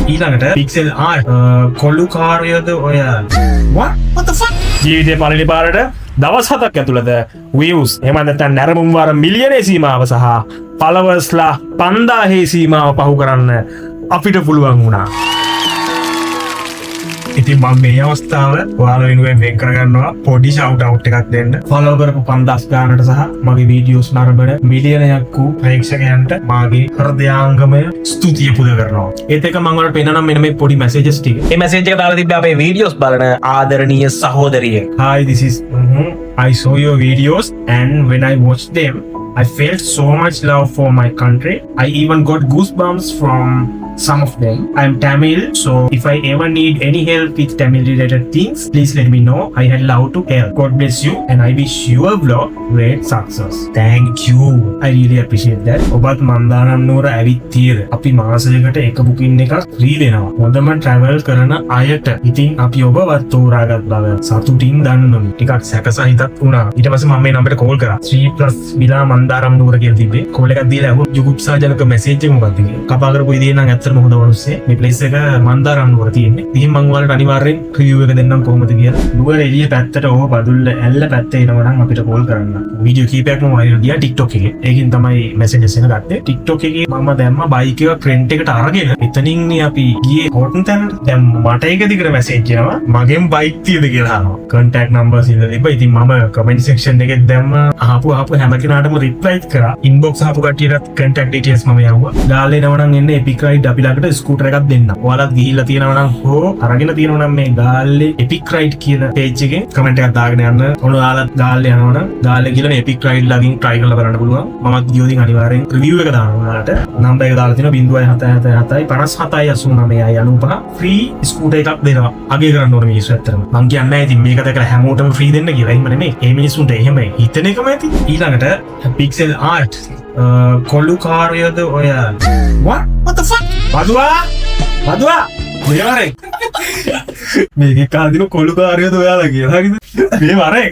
ඊළඟට pixel art, කොළු කාර්යද ඔය? What? What the fuck? ජීවිතේ පළවෙනි පාරට දවස් 7ක් ඇතුළත views එහෙම නැත්නම් නැරඹුම් වාර මිලියනේ සීමාව සහ ෆලෝවර්ස්ලා 5000 සීමාව පහු කරන්න අපිට පුළුවන් වුණා. ඉතින් මම මේ අවස්ථාව ඔයාලා වෙනුවෙන් වෙන් කරගන්නවා පොඩි ෂවුට් අවුට් එකක් දෙන්න. ෆලෝ කරපු 5000 ගානට සහ මගේ වීඩියෝස් නරඹන මිලියනයක් වූ ප්‍රේක්ෂකයන්ට මාගේ හෘදයාංගමය ස්තුතිය පුද කරනවා. ඒත් එක්ක මම ඔයාලට පෙන්නනම් මෙන්න මේ පොඩි මැසේජස් ටික. මේ මැසේජ් එක දාලා තිබ්බේ අපේ වීඩියෝස් බලන ආදරණීය සහෝදරියෙක්. Hi, this is I saw your videos and when I watched them, I felt so much love for my country. I even got goosebumps from some of them. I'm Tamil, so if I ever need any help with Tamil related things, please let me know. I had love to help. God bless you and I wish your vlog great success. Thank you. I really appreciate that. ඔබත් මන්දානම් නුවර ඇවිත් තියෙද? අපි මාසයකට එක බුකින් එකක් free දෙනවා. හොඳම travel කරන අයට. ඉතින් අපි ඔබවත් තෝරාගත් බව සතුටින් දන්වමු. ටිකක් සැකසහිතත් වුණා. ඊට පස්සේ මම මේ නම්බරට කෝල් කරා. 3 plus විලා මන්දාරම් නුවර කියලා තිබ්බේ. කෝල් එකක් දීලා ඇහුවා ජුගුප්සාජනක මැසේජ් එක මොකක්ද කියලා. කතා කරපු විදිහ නම් ඇත්තටම හොඳ මිනිස්සේ. මේ ප්ලේස් එක මන්දාරම් නුවර තියෙන්නේ. ඉතින් මං ඔයාලට අනිවාර්යෙන් රිවිව් එක දෙන්නම් කොහොමද කියලා. නුවර එළිය පැත්තට ඕව බදුල්ල ඇල්ල පැත්තේ එනවා නම් අපිට කෝල් කරන්න. වීඩියෝ කීපයක්ම වයිරල් ගියා TikTok එකේ. ඒකෙන් තමයි මැසේජස් එන ගත්තේ. TikTok එකේ මම දැම්ම බයික් එක රෙන්ට් එකට අරගෙන එතනින් නේ අපි ගියේ හෝටල් තැනට. දැන් මට ඒක දිගට මැසේජ් එනවා. මගෙන් බයික් තියද කියලා අහනවා. කන්ටැක්ට් නම්බර්ස් ඉල්ලලා තිබ්බා. ඉතින් මම කමෙන්ට් සෙක්ෂන් එකෙත් දැම්ම. අහපු අහපු හැම කෙනාටම රිප්ලයි කරා. ඉන්බොක්ස් අහපු කට්ටියටත් කන්ටැක්ට් ඩීටේල්ස් මම යවුවා. ගාල්ලේ එනවා නම් එන්න එපික් රයිඩ් අපි ළඟට ස්කූටර් එකක් දෙන්න. ඔයාලත් ගිහිල්ලා තියෙනවා නම් හෝ අරගෙන තියෙනවා නම් මේ ගාල්ලේ එපික් රයිඩ් කියන පේජ් එකේ කමෙන්ට් එකක් දාගෙන යන්න. ඔන්න ඔයාලත් ගාල්ලේ යනවා නම් ගාල්ලේ ගිහලා මේ එපික් රයිඩ් ළඟින් try කරලා බලන්න පුළුවන්. මමත් ගියොත් ඉතින් අනිවාර්යෙන් රිවිව් එක දානවා ඔයාලට. නම්බර් එක දාලා තියෙනවා 077 7 57 89 95. ෆ්‍රී ස්කූටර් එකක් දෙනවා. අගය කරන්න ඕන මිනිස්සු ඇත්තටම. මං කියන්නේ නැහැ ඉතින් මේක දැකලා හැමෝටම ෆ්‍රී දෙන්න කියලා. එහෙම නෙමෙයි. ඒ මිනිස්සුන්ට එහෙම හිතන එකම ඇති. ඊළඟට පික්සල් ආර්ට්, කොළු කාර්යද ඔය? What? What the fuck? මధుවා මధుවා, මේ වරෙන් මේකේ කාදින කොළු කාර්යද ඔයාලා කියලා. හරිද? මේ වරෙන්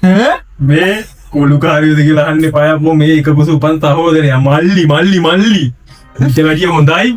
ඈ මේ කොළු කාර්යද කියලා අහන්න එපා යපෝ. මේ එක කුස උපන් සහෝදරයා, මල්ලි මල්ලි මල්ලි, ඊට වැඩිය හොඳයි.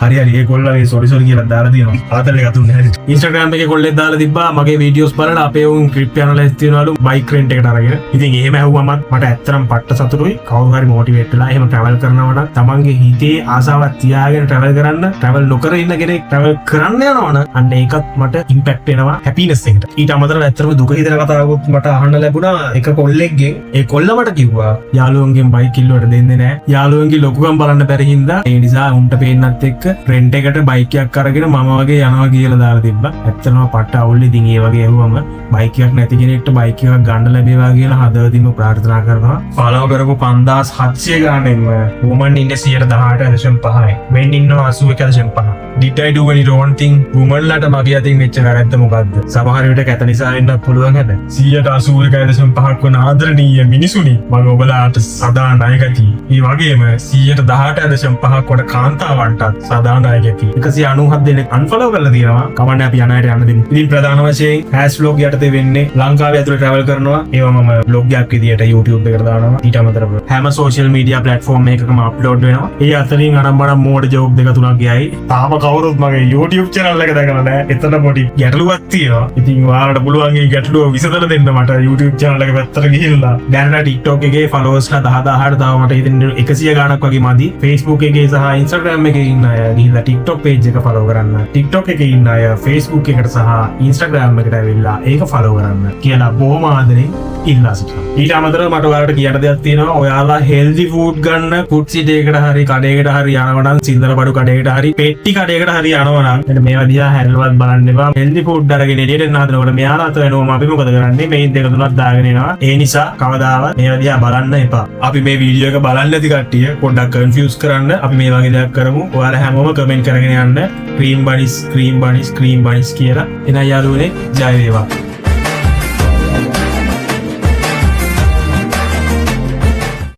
හරි හරි, ඒ කොල්ලා මේ සෝරි සෝරි කියලා දාලා තියෙනවා. ආතල් එකක් දුන්නේ. හරි, Instagram එකේ කොල්ලෙක් දාලා තිබ්බා මගේ වීඩියෝස් බලලා අපේ උන් ට්‍රිප් යන ලැස්ති වෙනවලු බයික් රෙන්ට් එකට අරගෙන. ඉතින් එහෙම ඇහුවමත් මට ඇත්තටම පට්ට සතුටුයි. කවුරු හරි මොටිවේට් වෙලා එහෙම ට්‍රැවල් කරනවා නම් තමන්ගේ හිතේ ආසාවක් තියාගෙන ට්‍රැවල් කරන්න. ට්‍රැවල් නොකර ඉන්න කෙනෙක් ට්‍රැවල් කරන්න යනවා නම් අන්න ඒකත් මට ඉම්පැක්ට් වෙනවා හැපිනස් එකට. ඊට අමතරව ඇත්තටම දුක හිතෙන කතාවකුත් මට අහන්න ලැබුණා එක කොල්ලෙක්ගෙන්. ඒ කොල්ලා මට කිව්වා යාළුවන්ගෙන් බයික් ඉල්ලුවට දෙන්නේ නැහැ. යාළුවන්ගේ ලොකුකම් බලන්න බැරි හින්දා ඒ නිසා උන්ට පේන්නත් එක්ක රෙන්ට් එකට බයික් එකක් අරගෙන මම වගේ යනවා කියලා දාලා තිබ්බා. ඇත්තටම පට්ට අවුල්. ඉතින් ඒ වගේ ඇහුවම බයික් එකක් නැති කෙනෙක්ට බයික් එකක් ගන්න ලැබේවා කියලා හදවතින්ම ප්‍රාර්ථනා කරනවා. ෆලෝ කරපු 5700 ගානෙන්ම වුමන් ඉන්නේ 18.5යි. මෙන් ඉන්නවා 81.5. Did I do any wrong thing? Women ලට මගේ අතින් වෙච්ච වැරැද්ද මොකද්ද? සමහර විට කැත නිසා වෙන්නත් පුළුවන්. හැබැයි 81.5ක් වන ආදරණීය මිනිසුනි, මම ඔබලාට සදා ණයගතියි. ඒ වගේම 18.5ක් වන කාන්තාවන්ටත් සදා ණයගතියි. 197 දෙනෙක් අන්ෆලෝ කරලා තියෙනවා. කමක් නෑ, අපි යන අයට යන්න දෙමු. ඉතින් ප්‍රධාන වශයෙන් හැෂ් ව්ලොග් යටතේ වෙන්නේ ලංකාවේ ඇතුළේ ට්‍රැවල් කරනවා. ඒවා මම ව්ලොග් එකක් විදියට YouTube එකට දානවා. ඊට අමතරව හැම සෝෂල් මීඩියා ප්ලැට්ෆෝම් එකකම අප්ලෝඩ් වෙනවා. ඒ අතරින් අරම්බනම් මෝඩ ජෝක් දෙක තුනක් ගියයි. තාම කවුරුත් මගේ YouTube channel එක දැකලා නැහැ. එතන පොඩි ගැටලුවක් තියෙනවා. ඉතින් ඔයාලට පුළුවන් ඒ ගැටලුව විසඳලා දෙන්න මට YouTube channel එක පැත්තට ගිහිල්ලා. දැනට TikTok එකේ followers ලා 10,000ට තව මට හිතෙන්නේ 100 ගාණක් වගේ මදි. Facebook එකේ සහ Instagram එකේ ඉන්න අය ගිහිල්ලා TikTok page එක follow කරන්න. TikTok එකේ ඉන්න අය Facebook එකට සහ Instagram එකට ඇවිල්ලා ඒක follow කරන්න කියලා බොහොම ආදරෙන් ඉල්ලා සිටිනවා. ඊට අමතරව මට ඔයාලට කියන්න දෙයක් තියෙනවා. ඔයාලා හෙල්දි ෆුඩ් ගන්න ෆුඩ් සිටි එකට හරි කඩේකට හරි යනවා නම්, සින්දර බඩු කඩේකට හරි පෙට්ටි කඩේකට හරි යනවා නම්, මෙන්න මේවා දිහා හැරලවත් බලන්න එපා. හෙල්දි ෆුඩ් අරගෙන එළියට එන්න හදනකොට මෙයාලා අත වෙනුවම අපි මොකද කරන්නේ? මේන් දෙක තුනක් දාගෙන එනවා. ඒ නිසා කවදාවත් මේවා දිහා බලන්න එපා. අපි මේ වීඩියෝ එක බලන්න නැති කට්ටිය පොඩ්ඩක් කන්ෆියුස් කරන්න අපි මේ වගේ දෙයක් කරමු. ඔයාලා හැමෝම කමෙන්ට් කරගෙන යන්න ක්‍රීම් බනිස්, ක්‍රීම් බනිස්, ක්‍රීම් බනිස් කියලා. එහෙනම් යාළුවනේ, ජය වේවා.